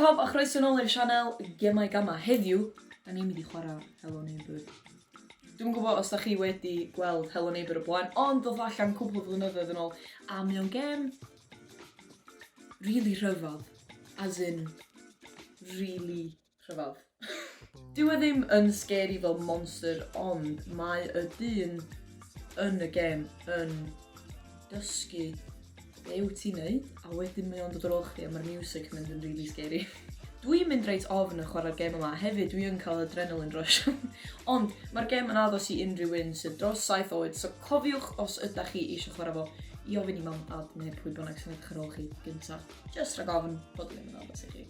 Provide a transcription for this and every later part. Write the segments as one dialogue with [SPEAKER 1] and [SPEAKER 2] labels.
[SPEAKER 1] pawb a chroeso nôl i'r sianel Gemau Gama. Heddiw, da ni'n mynd i chwarae Hello Neighbour. Dwi'm yn gwybod os da chi wedi gweld Hello Neighbour o blaen, ond ddoth allan cwpl o flynyddoedd yn ôl, a mae o'n gêm really rhyfedd. As in, really rhyfedd. Dyw e ddim yn scary fel monster ond mae y dyn yn y gêm yn dysgu be wyt ti'n neud a wedyn mae o'n dod ar ôl chdi a mae'r music yn mynd yn really scary. Dwi'n mynd reit ofn yn chwarae'r gêm yma, hefyd dwi yn cael adrenaline rush. Ond mae'r gêm yn addos i unrhyw un sydd dros 7 oed, so cofiwch os ydach chi eisiau chwarae fo i ofyn i mam a dad neu pwy bynnag sy'n edrych ar ôl chi gynta. Just rhag ofn bod o ddim yn addas i chi.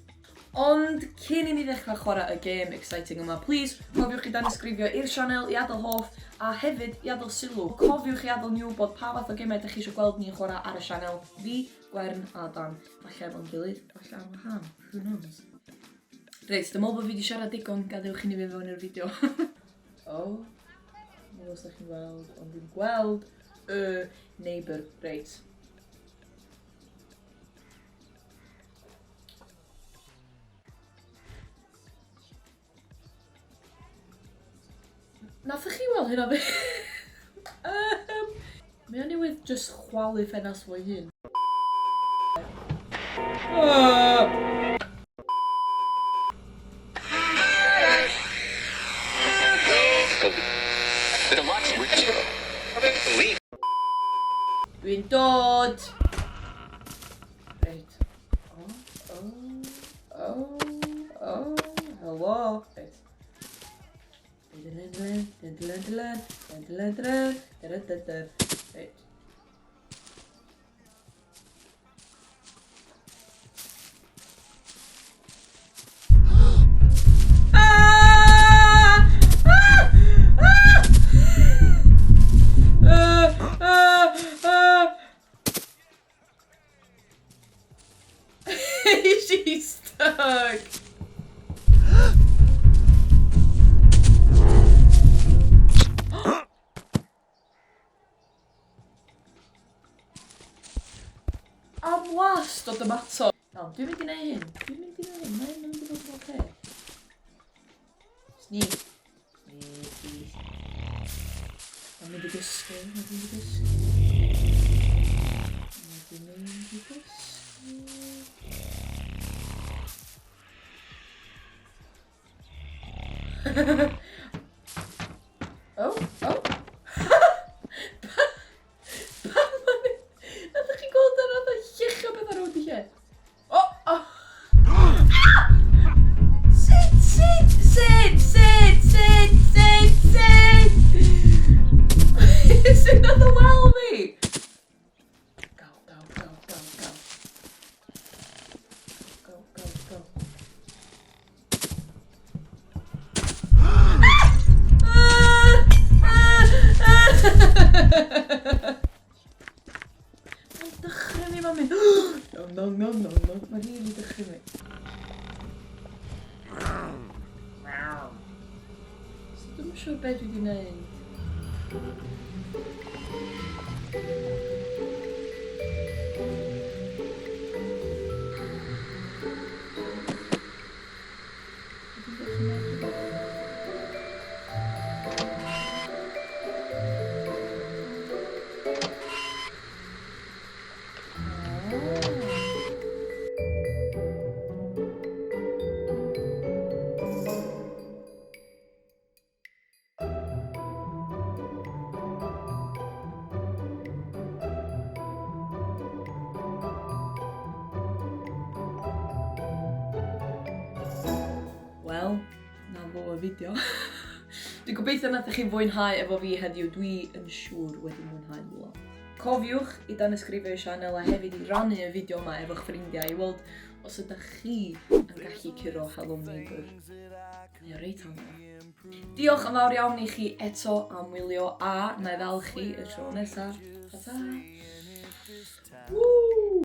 [SPEAKER 1] Ond cyn i ni ddechrau chwarae y gêm exciting yma, please cofiwch i danysgrifio i'r sianel, i adael hoff, a hefyd i adael sylw. Cofiwch i adael ni wybod pa fath o gemau ydych chi eisiau gweld ni'n chwarae ar y sianel, fi, Gwern a Dan. Falle efo'n gilydd, falle ar wahân, who knows. Reit, dwi'n meddwl bod fi wedi siarad digon, gadewch i ni fynd fewn i'r fideo. oh, dwi'n os ydych chi'n gweld, ond dwi'n gweld y neighbour. Reit. Nathoch chi weld hynna fi? um, mae o newydd just chwalu ffenast fo'i hun. Uh. Dwi'n dod! Reit. O, o, o, o, helo. Reit. Reit. Ah! Ah! Ah! Ah! Ah! Ah! She's stuck. Am wast o tomato. Iawn, dwi'n mynd i neud hyn. Dwi'n mynd i neud hyn. Mae'n mynd i fod yn oce. Sneak. Sneaky. Mae'n mynd i gysgu. Mae'n mynd i gysgu. Mae'n mynd i gysgu. Oh, oh. Pam ma'n... Nathoch chi gweld yna fatha lluchio pethau rownd y lle? O! O! Ah! Sut, sut, sut, sut, sut, sut, sut? Sut nath o weld fi? Go, go, go, go, go. Go, go, go. Mae'n dychryn fi, mami. No, no, no, no, no. Mae'n rili dychryn fi. So dwi'm yn siŵr beth dwi wedi gwneud. Wel, na fo y fideo. Dwi'n gobeithio nath chi fwynhau efo fi heddiw. Dwi yn siŵr wedi mwynhau lot. Cofiwch i danysgrifio i sianel a hefyd i rannu y fideo yma efo'ch ffrindiau i weld os ydych chi yn gallu curo Hello Neighbour. Mae o reit anodd. Diolch yn fawr iawn i chi eto am wylio a na i ddal chi y tro nesaf. Ta-ta! Woo!